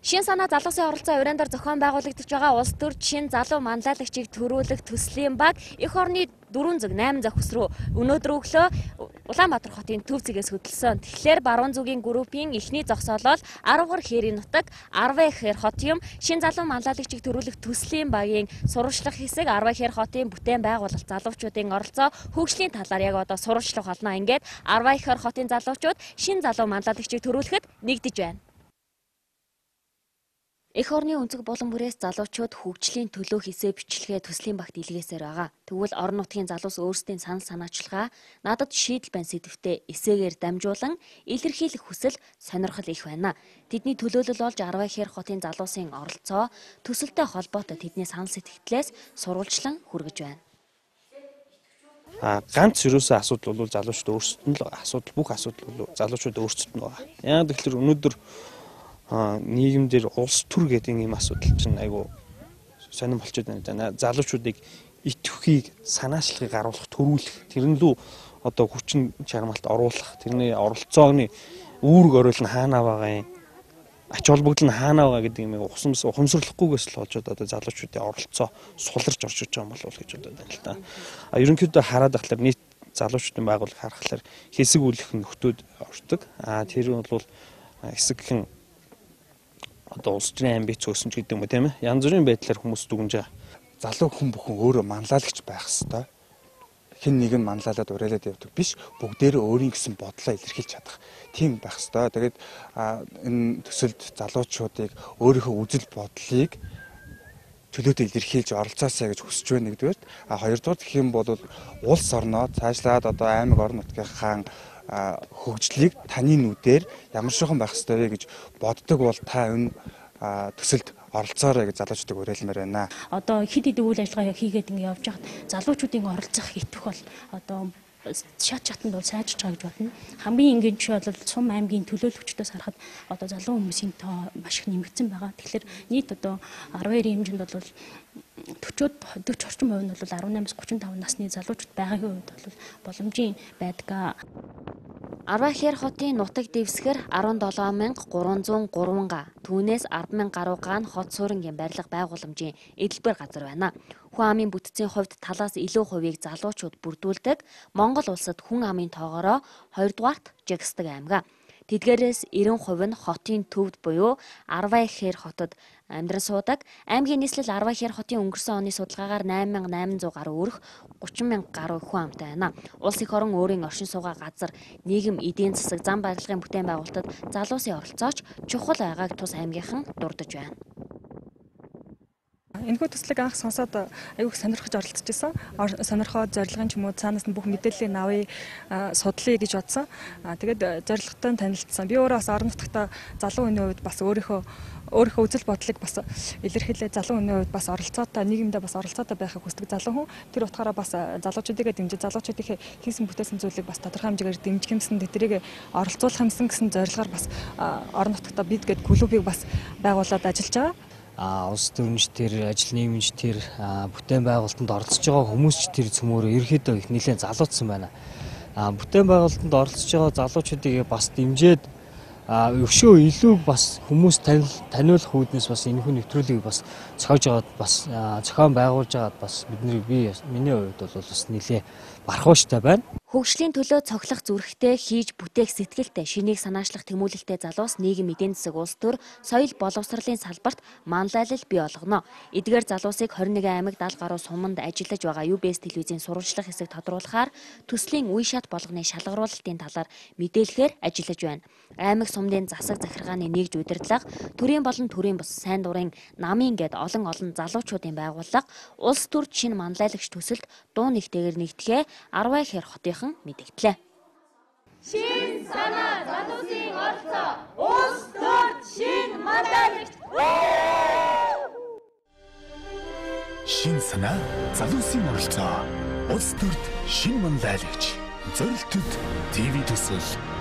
Шин санаа залуусын оролцоо уран дээр зохион байгуулагдаж байгаа улс төрд шин залуу манлайлагчийг төрүүлэх төслийн баг эх орны 4 зүг 8 зохис руу өнөөдөр өглөө Улаанбаатар хотын төв зэгээс хөдөлсөн. Тэгэхээр баруун зүгийн группийн эхний зогсоолол 10 хээрийн нутаг 10 хээр хот юм. Шин залуу манлайлагчийг төрүүлэх төслийн багийн сурвалжлах хэсэг 10 хээр хотын бүтээн байгуулалт залуучуудын оролцоо хөгжлийн талаар яг одоо сурвалжлах болно. Ингээд 10 хээр хотын залуучууд шин залуу манлайлагчийг төрүүлэхэд нэгдэж байна. Эх орны өнцөг булан бүрээс залуучууд хөгжлийн төлөө хийсээ бичлэгээ төслийн багт илгээсээр байгаа. Тэгвэл орон нутгийн залуус өөрсдийн санал санаачилгаа надад шийдэл байна сэдвтэ эсээгээр дамжуулан илэрхийлэх хүсэл сонирхол их байна. Тэдний төлөөлөл болж 10 хээр хотын залуусын оролцоо төсөлтэй холбоотой тэдний санал сэтгэлээс сурвалжлан хүргэж байна. Ганц ерөөсөө асуудал бол залуучууд өөрсдөд нь л асуудал, бүх асуудал бол залуучууд өөрсдөд нь байгаа. Яг тэгэхээр өнөөдөр нийгэмдэр улс төр гэдэг ийм асуудал чинь айгүй сонирн болчиход байна. Залуучуудыг идэвхийг, санаачлагыг харуулах, төрүүлэх, тэрэн лүү одоо хүчин чармаалт оруулах, тэрний оролцооны үүрэг оройл нь хаана байгаа юм, ач холбогдол нь хаана байгаа гэдэг юм ухамсарлахгүйгээс л болж одоо залуучуудын оролцоо суларч орж иж байгаа юм болов уу гэж бодод байна л та. А ерөнхийдөө хараад байхлаар нийт залуучуудын байгууллага харахлаар хэсэг үлэх нөхдүүд ордог. А тэр нь бол хэсэгхэн одоо улс төрийн амбиц өсөн ч гэдэг юм уу тийм ээ. Янз бүрийн байдлаар хүмүүс дүгнж байгаа. Залуу хүн бүхэн өөрөө манлайлагч байх ёстой. Хэн нэг нь манлайлаад уриалаад явдаг биш. Бүгдээрээ өөрийн гэсэн бодлоо илэрхийлж чадах тийм байх ёстой. Тэгээд энэ төсөлд залуучуудыг өөрийнхөө үзэл бодлыг төлөөдөө илэрхийлж оролцоосай гэж хүсэж байна нэгдүгээр. А хоёрдугаар гэх юм бол улс орноо цаашлаад одоо аймаг орон нутгийнхаа хөгжлийг таны нүдээр ямар шохон байх ёстой вэ гэж боддог бол та энэ төсөлд оролцоорой гэж залуучуудыг уриалмаар байна. Одоо хэд хэдэн үйл ажиллагаа хийгээд ингэ явж байхад залуучуудын оролцох итгэх бол одоо шат шатанд бол сайжирч байгаа гэж бодно. Хамгийн энгийн жишээ бол сум аймгийн төлөөлөгчдөөс харахад одоо залуу хүмүүсийн тоо маш их нэмэгдсэн байгаа. Тэгэхээр нийт одоо 12-ийн хэмжээнд бол 40 орчим хувь нь бол 18-аас 35 насны залуучууд байгаагийн хувьд бол боломжийн байдаг. 10 хээр хотын нутаг дэвсгэр 17303 га. Түүнээс 10,000 гаруй га нь хот суурингийн барилга байгууламжийн эдэлбэр газар байна. Хүн амын бүтцийн хувьд талаас илүү хувийг залуучууд бүрдүүлдэг. Монгол улсад хүн амын тоогоороо 2-дугаарт жагсдаг аймаг. Тэдгээрээс 90% нь хотын төвд буюу 10 хээр хотод амьдран суудаг. Аймгийн нийслэл 10 хээр хотын өнгөрсөн оны судалгаагаар 8800 гаруй өрх 30,000 гаруй хүн амтай байна. Улс эх орон өөрийн оршин суугаа газар, нийгэм, эдийн засаг, зам барилгын бүтээн байгуулалтад залуусын оролцооч чухал байгааг тус аймгийнхан дурдж байна. Энэхүү төслийг анх сонсоод аюух сонирхож оролцож исэн. Сонирхоод зорилгын ч юм уу цаанаас нь бүх мэдээллийг авъя, судлая гэж бодсон. Тэгээд зорилготой танилцсан. Би өөрөө бас орон нутгата залуу хүний хувьд бас өөрийнхөө үзэл бодлыг бас илэрхийлээ. Залуу хүний хувьд бас оролцоотой, нийгэмдээ бас оролцоотой байхыг хүсдэг залуу хүн. Тэр утгаараа бас залуучуудыгаа дэмжиж, залуучуудын хийсэн бүтээсэн зүйлийг бас тодорхой хэмжээгээр дэмжих юмсан, тэднийг оролцуулах юмсан гэсэн зорилгоор бас орон нутгата бид гээд клубыг бас байгуулад ажиллаж байгаа. Улс төрөнч тэр, ажил нийгэмч тэр, бүтээн байгуулалтанд оролцож байгаа хүмүүс ч тэр цөмөөрөө ерөөхдөө их нэлээд залуутсан байна. Бүтээн байгуулалтанд оролцож байгаа залуучуудыг бас дэмжиж өшөө илүү бас хүмүүс таниулах үүднээс бас энэхүү нэвтрүүлгийг бас зохиож байгаад бас зохион байгуулж байгаад бас бидний миний хувьд бол бас нэлээд бархууштай байна. Хөгжлийн төлөө цоглох зүрхтэй хийж бүтээх сэтгэлтэй шинийг санаачлах тэмүүлэлтэй залуус нийгэм эдийн засаг улс төр соёл боловсролын салбарт манлайлал бий болгоно. Эдгээр залуусыг 21 аймаг 70 гаруй суманд ажиллаж байгаа UBS телевизийн сурвалжлах хэсэг тодруулахаар төслийн үе шат болгоны шалгаруулалтын талаар мэдээлэхээр ажиллаж байна. Аймаг сумдын засаг захиргааны нэгж удирдлага, төрийн болон төрийн бус сайн дурын намын гээд олон олон залуучуудын байгууллага улс төрд шинэ манлайлагч төсөлд дуу нэгтэйгээр нэгдэхээ 10 хээр хотын мэдэгдлээ. Шин санаа залуусын оролцоо улс төрд шин манлайлагч. Шин санаа залуусын оролцоо улс төрд шин манлайлагч. Зорилтод ТV төсөл.